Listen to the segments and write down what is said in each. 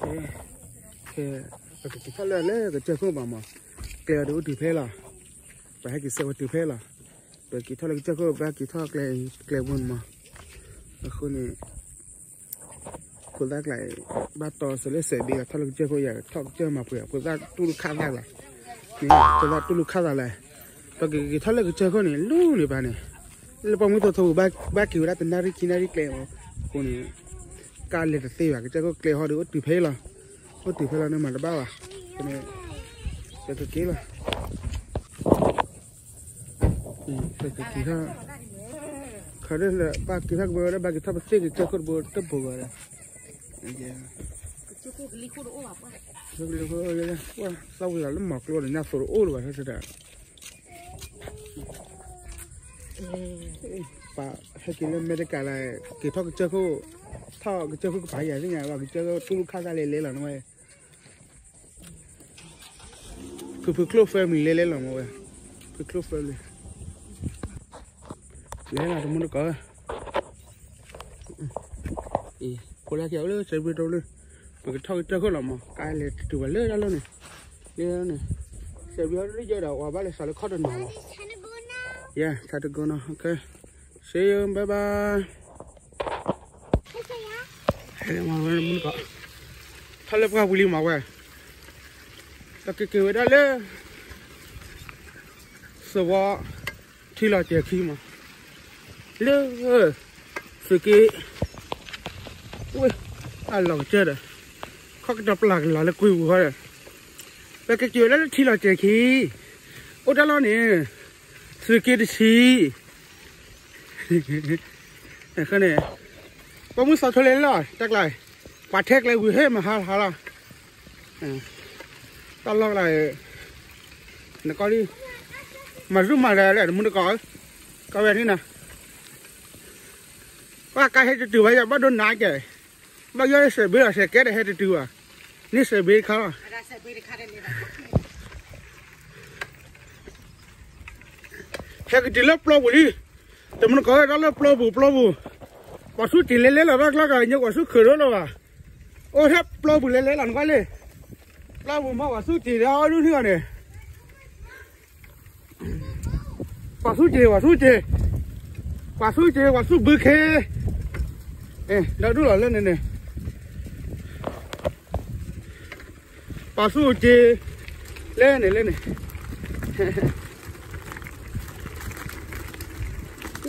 ကဲ, ပကက့ၤထီၣ်လၢလၢကစၢၢ်ခိၣ်ဘၣ်မး, ကျဲအီၤဒုးအိၣ်တုၤဖဲလီၤ, ပဟဲက့ၤစဲးဝဲတုၤဖဲလီၤ, ပက့ၤထီၣ်လၢကစၢၢ်ခိၣ် ဘၣ်က့ၤထီၣ်ကျဲပူၤန့ၣ်မး, အဃိန့ၣ် ဖိသၣ်ကျါအံၤ ဘၣ်တီစၢၤလၢစဲးဘ့ၣ်လီၤ ထီၣ်လၢကစၢၢ်ခိၣ်ယၤ ထီၣ်ကစၢၢ်မၤပှဲၤ ဖိသၣ်တူၢ်လိာ်ခၣ်သၣ်ကျါ, ဖိသၣ်တူၢ်လိာ်ခၣ်သၣ်လဲၣ်, ပကက့ၤထီၣ်လၢကစၢၢ်ခိၣ်န့ၣ် လူၤန့ၢ်ဘၣ်န့ၣ်, လၢပှၢ်မုၢ်သိးသိးပူၤ ဘၣ်က့ၤဝဲဒၣ်တနၣ်ရံၣ်ခံနၣ်ရံၣ်ကျဲအီၤ, အဃိန့ၣ် ကါလဲၤတသ့ဘၣ် ကစၢၢ်ခိၣ်ကျဲဟီဒုးအိၣ်တုၤဖဲလီၤ, အိၣ်တုၤဖဲလီၤန့ၣ်မၤတဘၣ်ဘၣ်, အဃိန့ၣ် ပကက့ၤလီၤ ပကက့ၤထီၣ်, ခီဒ်လၢဘၣ်က့ၤထီၣ်ကဘၢဝဲဒၣ် ဘၣ်က့ၤထီၣ်ပသ့ၣ်ကစၢၢ်ခိၣ်တဘိတဘိဂီၢ်ဒီး, ကစၢၢ်ခိၣ်ကလံၤခိၣ်တအိၣ်ဘၣ်ပှၢ်, သီဝံၤလီၤလၢမီၤကျိဒီး ညၣ်သိးတအိၣ်လၢၤဘၣ် ထဲတဒၣ် ပဟဲက့ၤလၢအမဲရကၤလၢ က့ၤထီၣ်ကစၢၢ်ခိၣ်, ထီၣ်ကစၢၢ်ခိၣ်ကပၤယၤသ့ၣ်ညါ ပှၤကစၢၢ်ခိၣ်တူၢ်လိာ်ခၣ်သၣ်လဲၤလဲၤလီၤန့ၣ်ဝဲ, ဖုဖုချိၣ် family လဲၤလဲၤလီၤမးဝဲ, ဖုချိၣ် family လဲၤလီၤတမူတကိး, အံၤ ဖိလၢခံဂၤအိၣ်လၢစဲးဘ့ၣ်တအိၣ်လၢ, ပကထီၣ်ကစၢၢ်ခိၣ်လီၤမး ကါလဲၤတတုၤဘၣ်လၢတၢ်လီၢ်န့ၣ်, လၢန့ၣ်, စဲးဘ့ၣ်တအိၣ်ဒီး ပှၤဘၣ်လဲၤစးလၢခီၣ်တနီၤလီၤ, yeah, time to go now, okay, see you, bye bye. ထီၣ်လၢပှၢ်ပူၤလံမးဝဲ, ပကက့ၤဝဲဒၣ်လၢ သဝီ ထံလီၤစဲၤခံမး, လၢ သုးက့ ဝဲ အလီၤကစၢၢ်ဒီး ခီၣ်ကတီၤပျၢ်ကလီၤလၢကွံာ်ပူၤဃီဒီး ပကက့ၤဝဲဒၣ်လၢထံလီၤစဲၤခံ, အိၣ်တၢ်လီၢ်န့ၣ် သုးက့တဆံ န့ၣ်, ပှၢ်မုၢ်သီထိလဲၤလီၤ တၢ်ကျါ, ပှၤထဲကျဲဝံၤဟဲမဟါဟါလီၤ, တၢ်လီၢ်ကျါ, နကီၢ်လံ, မၤဆူၣ်မၤလဲၤလဲၣ် တမူတကိးဧၢ, ကီၢ်ဝဲန့ၣ်နၤ, ပှၤကါဟဲတတုၤဘၣ်ယၤ ဘၣ်ဒိနးကဲ, ဘၣ်ယီၢ်စဲးဘ့ၣ်လီၤ စဲးကဲဒီးဟဲတတုၤဘၣ်, န့ၣ်စဲးဘ့ၣ်တခါလီၤ ဟဲကတုၤလၢပျီပူၤလံ, တမူတကိးတၢ်လၢပျီပူၤ ပျီပူၤ, ပှၤဆူၣ်တ့ၤလဲၤလဲၤလီၤတၢ်ကျါကညီ ပှၤဆူၣ်ခုးဒိၣ်လီၤဘၣ်, အိၣ်ထဲပျီပူၤလဲၤလဲၤလီၤနကွၢ်လံ, ပျီပူၤမ့ၢ်ပှၤဆူၣ်တ့ၤဒီးအီၣ်ဒုၣ်န့ၣ်အီၤန့ၣ် ပှၤဆူၣ်စ့ၤ ပှၤဆူၣ်စ့ၤ, ပှၤဆူၣ်စ့ၤ ပှၤဆူၣ်ဘုခ့, ဒီဒူၣ်လီၤလၢန့ၣ်န့ၣ်, ပှၤဆူၣ်စ့ၤ, လဲၣ်န့ၣ်လဲၣ်န့ၣ်,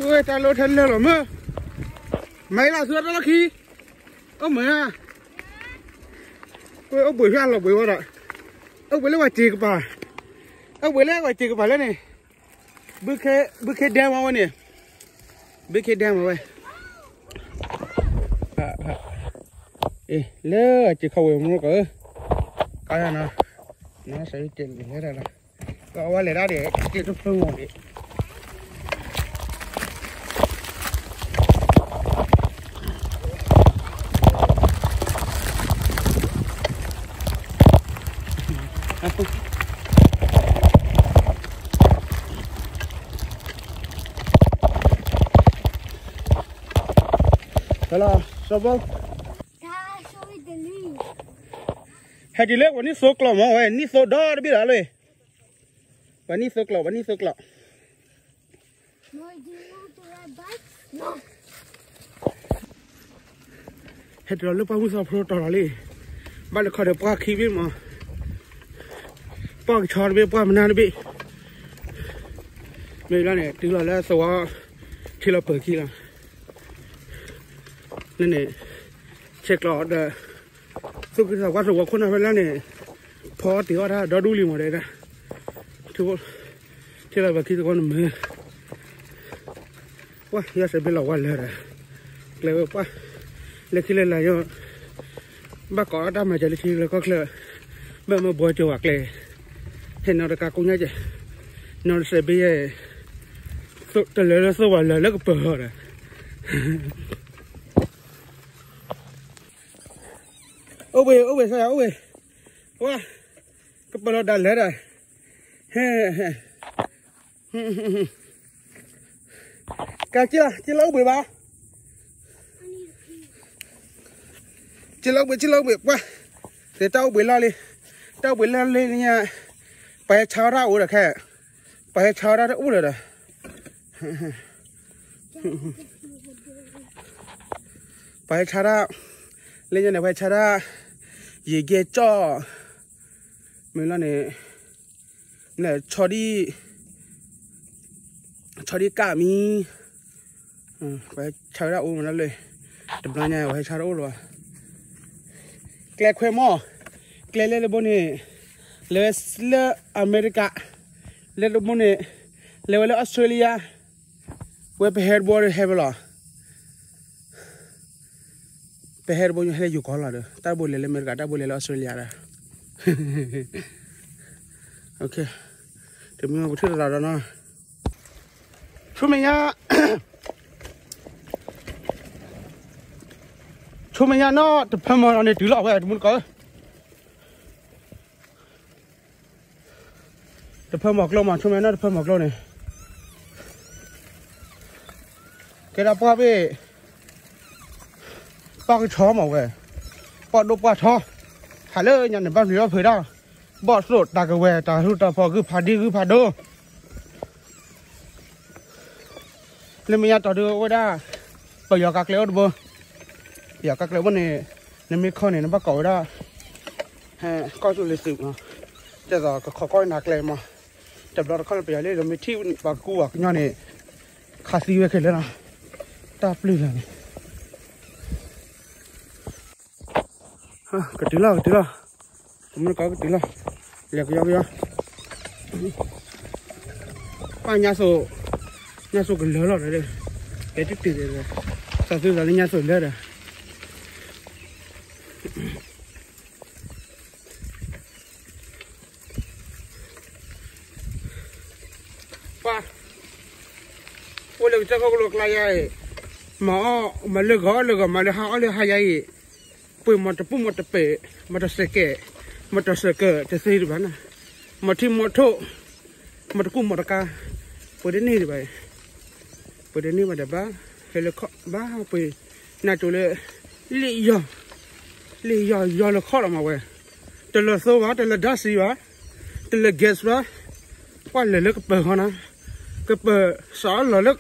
ဝဲတၢ်လီၢ်ထဲလၢာ်လီၤမ့ၢ်, မၤအံၤလီၤဆူတၢ်လီၢ်ခံ, အိၣ်မ့ၢ်ဧါ, ကွၢ်အိၣ်ဘှံးဖျါလီၤဘှံးဝဲဒီး, အိၣ်ဘှံးလၢပှၤစ့ၤကပၤ, အိၣ်ဘှံးလၢပှၤစ့ၤကပၤလၢန့ၣ်, ဘုခ့ဒဲမ့ၢ်ဝဲန့ၣ်, ဘုခ့ဒဲမ့ၢ်ဝဲ, လၢစ့ၤခီဝဲမ့ၢ်ကီး, ကါယၤနီၤ, နီၤစဲးကဲလဲၤတၢ်လီၤ, ကဝဲလဲၤတၢ်ဒံး က့ၤတဖျိမီၤဒံး ဟဲလီၤ စီၤဘီ ဟဲတုၤလၢပှၤနံၣ်သိကျိးမ့ၢ်ဝဲ နံၣ်သိဒီတဘ့ၣ်လီၤလၢ ပှၤနံၣ်သိကျိး ပှၤနံၣ်သိကျိး ဟဲတုၤလီၤလၢပှၢ်မုၢ်သီဖိတီၤလီၤလံ ဘၣ်လဲၤခီဒီးပှၢ်ခံဘ့ၣ်မး ပှၢ်ကဆီတဘ့ၣ် ပှၢ်မနါတဘ့ၣ် မ့ၢ်ဘျီန့ၣ် တုၤလီၤလၢသဝီ ထံလီၤပၢၤခံလီၤ န့ၣ်န့ၣ် ဆဲးကျိးဒီး သူၣ်က့သးပှၢ်သဝီခိၣ်နၢ်ဖဲလၢန့ၣ် ဖီတ့ၢ်အီၣ်တၢ်ဒီဒူၣ်လံမးဒဲဒၣ် ထံလီၤပၢၤခံသဝီန့ၣ်မ့ၢ် ပှၢ်ယီၤစဲးဘ့ၣ်လီၤဝါလၢာ်ဒီး ကျဲဝဲပှၢ် လၢခံလၢလာ်ယီၤ ဘၣ်ကိးအီၣ်တၢ်မၤစၢၤလၢထံလၢကီၢ်ချၢ ဘၣ်မၢဘှီကၠိၤဝဲကျဲ ဟဲနီၤတကးကိညါကဲ နီၤတစဲးဘ့ၣ်ယဲ တလၢာ်လၢသိၣ်ဝဲလၢာ်လၢကပၢၤဒီး အိၣ်ဘှံး အိၣ်ဘှံး စၢ်ယွၤ အိၣ်ဘှံး ဝါ ကပၢၤလီၤဒၣ်လဲာ်ဒီး ဟဲ ဟဲ ကဲ က့ၤလီၤ က့ၤလီၤအိၣ်ဘှံးဘၣ် က့ၤလီၤအိၣ်ဘှံး က့ၤလီၤအိၣ်ဘှံး ပှၢ် တၢ်အိၣ်ဘှံးလီၢ်လံ, တၢ်အိၣ်ဘှံးလီၢ်လံညါ, ပှၤဟဲဆါဝဲဒၣ်အိၣ်ဒီးခဲ, ပှၤဟဲဆါဝဲဒၣ်တအိၣ်လၢၤဒီး, ပှၤဟဲဆါဒၣ်, လၢညါန့ၣ် ပှၤဟဲဆါဒၣ်, ယံာ်ကဲကၠီၣ်, မ့ၢ်လီၤန့ၣ်, ဆီဒံၣ်, ဆီဒံၣ်ကၣ်မံၤ, ပှၤဟဲဆါဝဲဒၣ်အိၣ်မးလၢ, တဘျီညါ ပှၤဟဲဆါတအိၣ်လၢၤဘၣ်. ကျဲခွဲမီၢ်, ကျဲလဲၤတဘိန့ၣ်, လဲၤဝဲလၢအမဲရကၤ, လဲၤတဘိန့ၣ်, လဲၤဝဲလၢအီစထြ့လယါ, ဝဲပဟဲတဘိဟဲဖဲလဲၣ်, ပဟဲတဘိညါဟဲလၢယိၤကီၢ်လီၤဒီး တၢ်တဘိလဲၤလၢအမဲရကၤ တၢ်တဘိလဲၤလၢအီစထြ့လယါဒီး, တမ့ၢ်ပထံၣ်တသးဒီးနီၤ, ဆိမဲာ်ညါ, ဆိမဲာ်ညါနီၤ တဖၢမီၤလီၤန့ၣ်တုၤလီၤဝဲ တမူတကိးဧၢ, တဖၢမီၤကျိမး ဆိမဲာ်ညါနီၤ တဖၢမီၤကျိန့ၣ်, ကဲဒၣ်ပှၢ်ဘ့ၣ်, ပှၢ်ကဆီမးဝဲ, ပှၢ်ဒိၣ်ပှၢ်ထီ, ဟးလၢညါန့ၣ် ဘၣ်ပျံၤဘၣ်ဖုးဒၣ်, ဘီၣ်သိၣ်တၢ်ကဝဲၤ တၢ်ဟူတၢ်ဖီၣ် ဂုၢ်ဖးဒံဂုၢ်ဖးဒိၣ် လၢမဲာ်ညါတီၤဒုးအိၣ်ဝဲဒၣ်, ပယီၤကးကျဲအိၣ်တဘိ, ပယီၤကးကျဲအိၣ်န့ၣ်, နမ့ၢ်ခီန့ၣ် နဘၣ်ကိးဝဲဒၣ်, ကီၢ်သူလ့ၤသုး, ဒ်သိးကခီကီၢ်နၤကျဲမး, တဘျီတခီၣ်န့ၣ် ပယီၤလၢနမ့ၢ်ထံၣ်ပှၤကူပှၤကညီန့ၣ်, ခးသံဝဲခဲလၢာ်လီၤ, တၢ်ပျုၢ်လီၤန့ၣ် ကတုၤလီၤ ကတုၤလီၤ, တမ့ၢ်ကီးကတုၤလီၤ, လဲၤကယီကယီ, ပှၢ်ညါစိၤ, ညါစိၤကလၢာ်လီၤဒီး, ကဲတုၤတုၤဒီး, သးသုသးလၢညါစိၤလၢာ်ဒီး ပှၤ, အိၣ်လၢကစၢၢ်ခိၣ်ကလိၤကျါယါအံၤ, မၤအီၣ်မၤလၢဂီၤအီၣ်လၢဂီၤ မၤလၢဟါအီၣ်လၢဟါယါအံၤ, ပှ့ၤမီၤတပူၤမီၤတပဲာ်, မီၤတစဲးကဲး, မီၤတစဲးကဲးတသ့ဒံးဘၣ်နၤ, မီၤထံမီၤထိၣ်, မီၤတကူၣ်မီၤတကါ, ပှ့ၤတန့ၢ်ဒံးဘၣ်, ပှ့ၤတန့ၢ်ဘၣ်ဒီးဘၣ်, ဟဲလၢခီၣ်ဘၣ်ပှ့ၤ, နၢ်တိၤလၢ, လ့ၣ်ယီၤ, လ့ၣ်ယီၤယီၤလၢခီၣ်လီၤမးဝဲ, တလၢသိဘၣ် တလၢဓာတ်ဆီဘၣ်, တလၢ gas ဘၣ်, ပှၤလဲၤလၢကပၢၤဃီနၤ, ကပၢၤစးအီၣ်လီၤလၢ,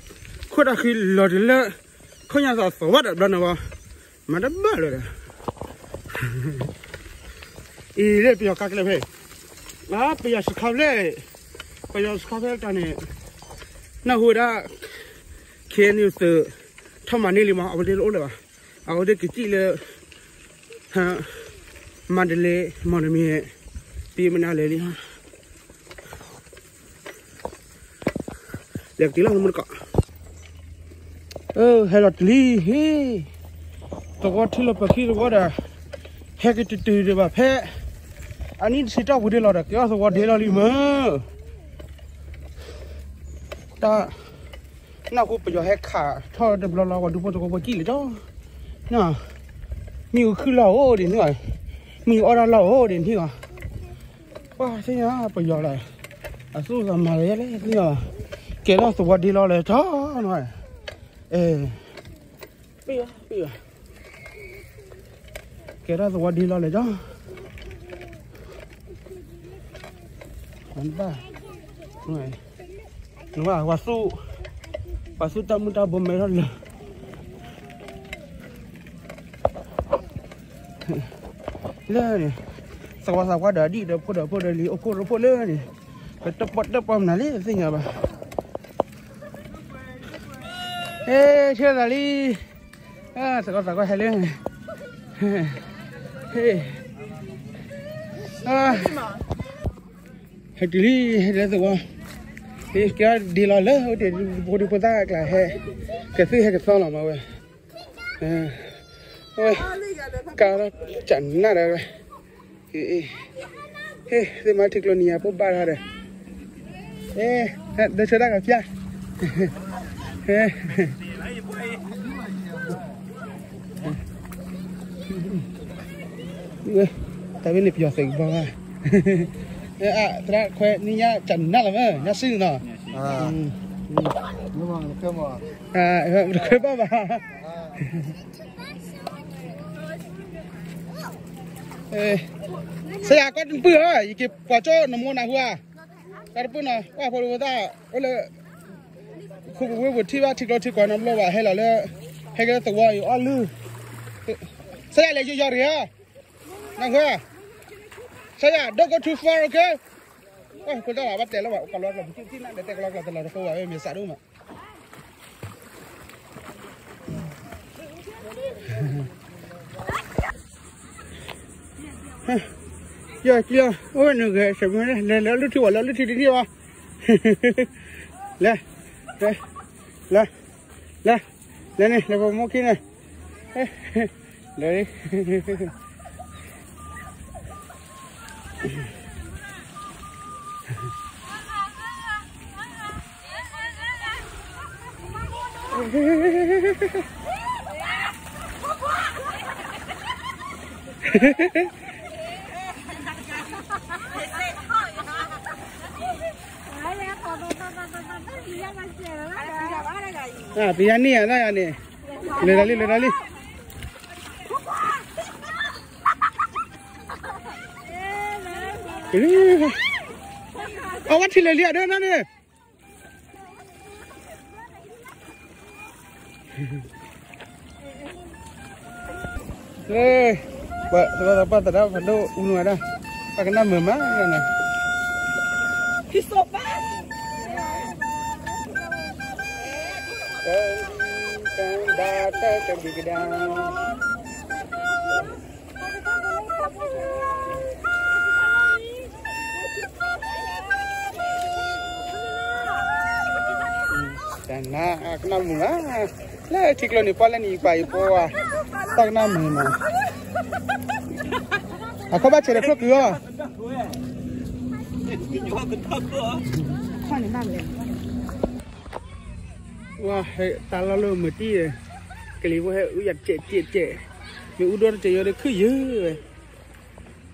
ခိၣ်တၢ်ဃံလီၤတုၤလၢ, ခိၣ်ညါသးသီဝဲဒီးဘျီန့ၣ်ဝဲ, မၤတဘၣ်လၢၤဒီး အံၤလၢပယီၤကးကျဲဖဲ, ပယီၤစခါဖျဲၣ်, ပယီၤစခါဖျဲၣ်တၢ်န့ၣ်, နၢ်ဟူဝဲဒၣ်, ခဲအံၤန့ၣ်သုး, ထီၣ်မၤန့ၢ်လံမး အဝဲသ့ၣ်တအိၣ်လၢၤဘၣ်, အဝဲသ့ၣ်ကစံၣ်လၢ, မၤတလ့ မီၢ်တမံၤ, ပမနုၤလဲၣ်လံ လဲၤကတုၤလီၤမူတကိး, ဟဲလီၤတုၤလံ, သဝီထံလီၤပၢၤခံသဝီဒီး, ဟဲက့ၤတုၤတုၤဒံးဘၣ်ဖဲ, အနံၣ်တဆံတီၢ်ပူၤဒ့လီၤဒီး ကဲထီၣ်သဝီဒ့လီၤလံမ့ၢ်, တၢ်, နၢ်ဟူပယီၤဟဲခးထီၣ်တဘျီလီၤ ပှၤဒူဖိသဝီဖိကံၣ်လံဒီး, မ့ၣ်အူခုၣ်လီၤအိၣ်ဒံးန့ၣ်, မ့ၣ်အူအီၣ်တၢ်လီၤအိၣ်ဒံးန့ၣ်လီၤ, ပှၤသ့ၣ်ညါပယီၤလီၤ, အသူၣ်အသးမၤလၢယဲလဲၣ်သ့ၣ်ညါ, ကဲထီၣ်သဝီဒ့လီၤလၢၤတၢ်, ကဲထီၣ်သဝီဒ့လီၤလၢၤတၢ်, ဘၣ်, ပှၤသူၣ်, ပှၤသူၣ်တၢ်မုၢ်တၢ်ဘိမဲထီၣ်လၢၤ လၢန့ၣ်, သဝီသးပှၢ်ဒီးဒံၣ်ဒီးဖိဒီးဖိဒီးလံၤအိၣ်ဖှိၣ်ရိဖှိၣ်လၢန့ၣ်, ပတၢၣ်ပီၣ်တၢၣ်ပီၣ်မနုၤလံသ့ၣ်ညါဘၣ်, ဟ့ၣ်, ဆၢသးလံ, သဝီသးပှၢ်ဟဲလၢန့ၣ်, ဟ့ၣ်, ဟဲတုၤလံ, ဟဲလၢသဝီ, ကဲဒ်လီၤလၢအိၣ်တ့ၢ်ဖိဒံဖိသၣ်အကျါဟဲ, ကသ့ၣ်ဟဲကသီလီၤမးဝဲ, ဝဲ, ကါလီၤကနၣ်ဒီးဝဲ, ဟ့ၣ်, သ့ၣ်မၤထံကျိနံၤယါပိၢ်ဘၣ်တၢ်ဒီး, ဒီးဆၢတၢ်ကဖၠၣ်, တၢ်ဝဲန့ၣ်ပယီၤသုးကဘီဧါ, သရၣ်ခွဲနံၤညါကနၣ်လီၤမး ညါစုနီၤ, တခွဲဘၣ်ဘၣ်, စယၤကီၢ်တပုၢ်ဧၢ, ယက့ၤပှၤကၠီနမိၢ်နၤဟူဧါ, ကီၢ်တပုၢ်နီၤ, ပှၤဖိဒိသၣ်အိၣ်လၢ ခိၣ်ကဝ့ၢ်ပူၤထံၣ်ဘၣ်ထံကျိထံကွၢ်နီတဘျီဘၣ် ဟဲလီၤလၢ ဟဲက့ၤလၢသဝီအံၤအီၣ်လုၢ်, စယၤလဲၤယီၤယီၤတဂ့ၤဧါ, နၢ်ဟူဧါ, စယၤ don't go too far, okay? ပှၤဖိသၣ်လၢဘၣ်တဲလီၤဘၣ် အိၣ်ကလီကလီ ပထံၣ်ထံၣ်နၢ်ဒီးတဲကလီကလီတလီၤတဃိဘၣ် မ့ၢ်စးဒိၣ်မး ယကျီ အိၣ်နုာ်ဂဲၤ ဆၢမုၢ် လဲၤလၢလုၢ်ထံဝဲ လၢလုၢ်ထံတနံၣ်ဝဲ လဲၤ လဲၤ လဲၤ လဲၤန့ၣ် လဲၤပမိၢ်ခံန့ၣ် လဲၤ ပယါန့ၢ်ဧါ တၢ်ယၤန့ၣ် လဲၤဒီးလံ လဲၤဒီးလံ အဝဲထံၣ်လဲၤလံအဒိနၤန့ၣ် ပှၤသရၣ်သပှၢ်သရၣ်ဖးဒိၣ်အူနဝဲဒၣ် ပှၤကနၣ်မုာ်မးန့ၣ် တၢ်တၢ်တဒံးကဒါ တၢ်နါ ကနၣ်မုာ်မး လၢထံကျိန့ၣ် ပှၤလၢနံၤပာ်အံၤပှၤ တၢ်ကနၣ်မုာ်မး အခီဘၣ်ဆဲးဒီးချိၣ်ကုၤအီၤ ဝဲ တၢ်လီၢ်လၢမုာ်တံၢ် ကလံၤဖိဟဲအူယၤတစဲးတစဲးတစဲး မ့ၢ်အူဒိၣ်တစဲးယိၤဒီးခုၣ်ယုာ်ဝဲ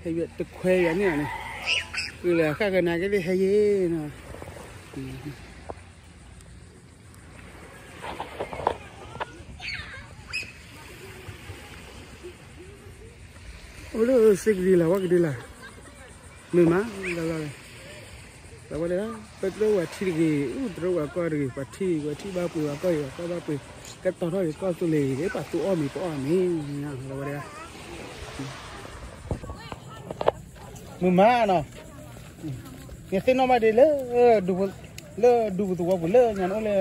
ဟဲယွဲတခွဲယၤန့ၣ်န့ၣ် ကုၢ်လၢဃၣ်ကနါက့ၤသ့ၣ်ဟဲယ့ၣ်နီၤ အိၣ်လၢစ့ကဒံလၢဝဲကဒံလၢ မုာ်မး လၢလီၢ်လၢ လၢဝဲဒၣ် ပတြိဝဲထံတဂ့ၤ အူတြိဝဲကီၢ်တဂ့ၤ ပှၤထံၣ်ဝဲထံၣ်ဘၣ်ပှ့ၤဝဲကီၢ်အံၤ ဝဲကီၢ်ဘၣ်ပှ့ၤ ကဲတီထီၣ်က့ၤကီၢ်သူလ့ၤ ပှၤသူအီၣ်မ့ၤပအီၣ်မ့ၤ လၢဝဲဒၣ် မုာ်မးနီၤ နသ့ၣ်နီၣ်ဘၣ်ဒ်လၢ လၢဒူပူၤသဝီပူၤလၢညါန့ၣ်အိၣ်လၢ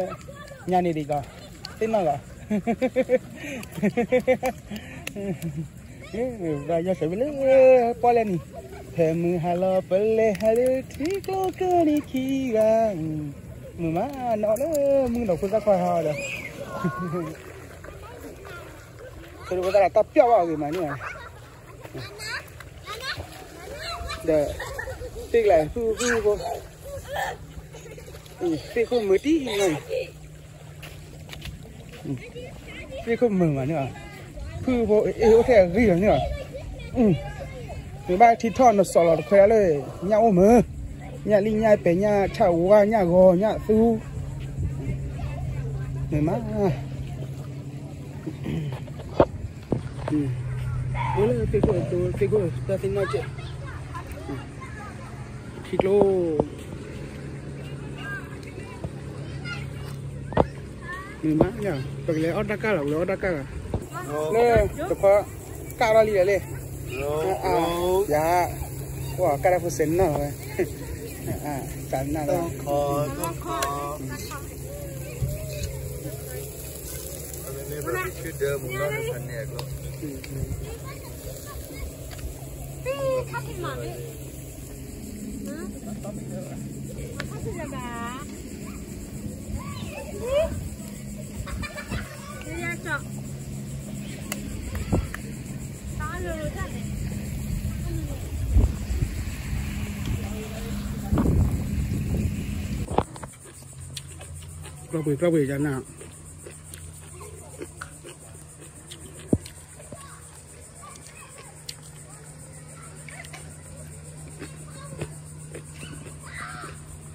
ညါန့ၣ်ဒ်ကီး သ့ၣ်နီၣ်ကီး ဘၣ်ယီၢ်ဆၢဝံၤလၢ ပီၣ်လဲၣ်နံၤ ဖဲမုၢ်ဟါလီၤပလဲၤဟးလၢထံကျိကနံၣ်ခံဂၤ မုာ်မးနီၤလၢမုၢ်ဒီးဖိသၣ်ခွါဟးဒီး ဖိသၣ်တၢ်ပျီၢ်ဘၣ်အဂ့ၤမးန့ၣ် ဒီး သ့ၣ်ကျါ ဖုဖုဖိ သ့ၣ်ခိၣ်မုာ်တံၢ်နီၤ သ့ၣ်ခိၣ်မုာ်မးန့ၣ် ဖုဖိ အ့ၣ်အိၣ်ထဲအဂံၢ်လီၤန့ၣ် မ့ၢ်ဘၣ်ထံထီၣ်နစီၤလီၤတခွဲးလၢ ညၣ်အိၣ်မုာ် ညၣ်လံၣ်ညၣ်ပဲာ်ညၣ်ဆၣ်ဝါညၣ်ဂီၤညၣ်သူ မ့ၢ်မး အိၣ်လၢသ့ၣ်ခိၣ်အသိး သ့ၣ်ခိၣ်တၢ်သ့ၣ်နီၣ်ကဲး ထံကျိ မ့ၢ်မး ပကလဲၤအီၣ်တၢ်ကၢ်လီၤ ပကလဲၤအီၣ်တၢ်ကၢ်လီၤ လၢတခီ ကၢ်ထီၣ်လံဒီးလံ ယၤ ပှၤကၢ်တၢ်ဖိစဲးနီၣ်ဝဲ စးနၢ်လီၤ ကျီၢ်ပှ့ၤ ကျီၢ်ပှ့ၤ ယၤနၢ် အိၣ် အန့ၣ်လၢထီၣ်အဂီၤခံကျီၢ် တဘျ့နီတ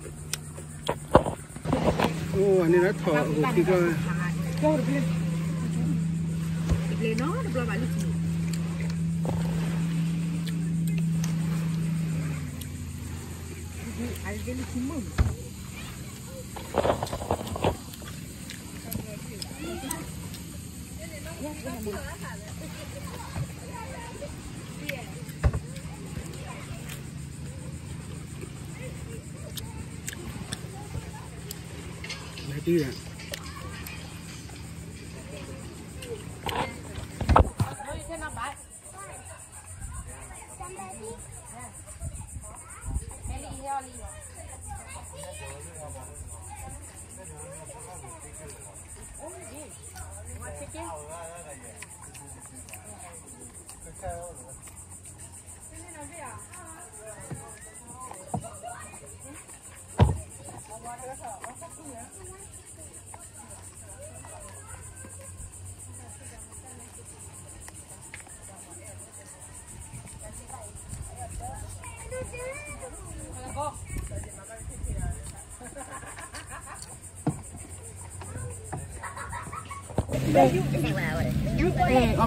ဘျီဘၣ်လၢထံ တဘျ့နီတဘျီဘၣ်လၢထံ အီၣ်မ့ၤ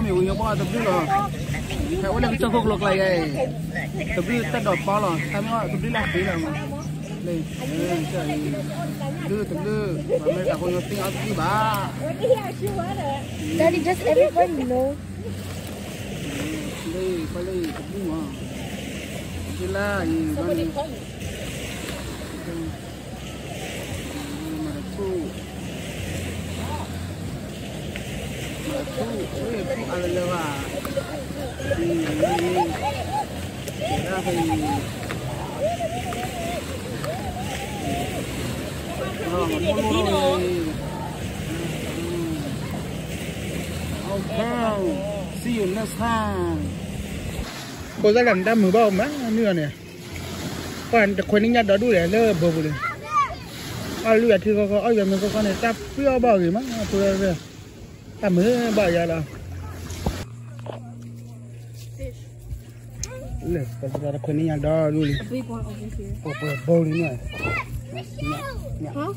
ဝံၤညါဘီတဘျုးလီၤ, ဟဲအိၣ်လၢကစၢၢ်ခိၣ်ကျိကျါယဲ, တဘျုးတၢ်ဒိးပီလီၤ, တၢ်မ့ၢ်အီၣ်တဘျုးလၢသ့လီၤ, တဘျုးတဘျုး, ပှၤမ့ၢ်တၢ်ဖိညါသ့အီၣ်တဘျုးဘၣ်, လၢပှၤလၢတဘျုးမး, မၤတထူၣ်, မၤတထူၣ်, အလၢလၢဘၣ်, လၢအံၤ, လၢအံၤ, Okay, see you next time. ဖိသၣ်တၢ်မုာ်ဘၣ်မး နုာ်အီၤန့ၣ်, ပှၤတခွဲးန့ၢ်ညါဒီဒူၣ်လဲၣ် လၢဘိပူၤန့ၣ်, အီၣ်လုၢ်အထံဃီဃီ အီၣ်ယၤမ့ၤဃီဃီန့ၣ် တၢ်ပှံၢ်အီၣ်ဘၣ်ဂ့ၤမး ဖိသၣ်, တၢ်မုာ်ဘၣ်ယၤလီၤ. လၢပှၤတခွဲးန့ၢ်ညါဒီဒူၣ်လံ, ပှၤဘိလံန့ၣ်, ညၣ်,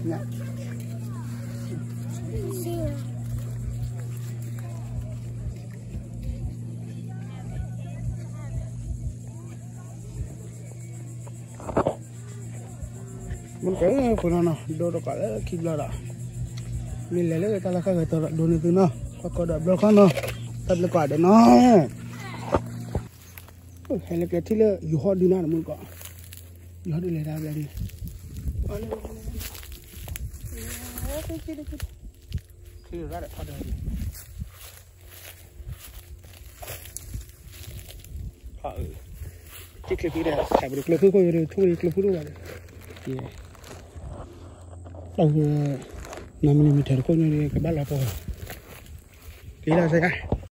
ညၣ်, မ့ၢ်ကဲဖိနီၤနီၤ ဒိတကးလၢခံဘျီဒီး, မ့ၢ်လဲၤလၢတၢ်လၢခါဂဲၤတီၤဒီးဒိန့ၢ်သုနီၤ, ကွၢ်ကီဒီးဘျီခီနီၤ, တၢ်ဘျုးကိးဂၤဒဲးနီၤ. ဟဲလၢကဲထံၣ်လၢယဟီၣ်ဒုးနၤတမူတကိး, ယဟီၣ်ဒုးလဲၤတၢ်ဘျီဒုး, ထံၣ်ရၣ်ဒီးထီၣ်ဒီး ထံၣ်ချ့ဖုဒီး ခးပဒိၣ်ကျၢၤဖုခိၣ်ယိၤဒီး ထူၣ်ဝဲဒ်ကျၢၤဖုဒိၣ်ဘၣ်ဒီး, တၢ်ဝဲ, နမ့ၢ်နမ့ၢ်ထဲတခိၣ်ညါဒီး ကဘၣ်လီၤပှီၢ်, က့ၤလီၤစ့ၢ်ကီး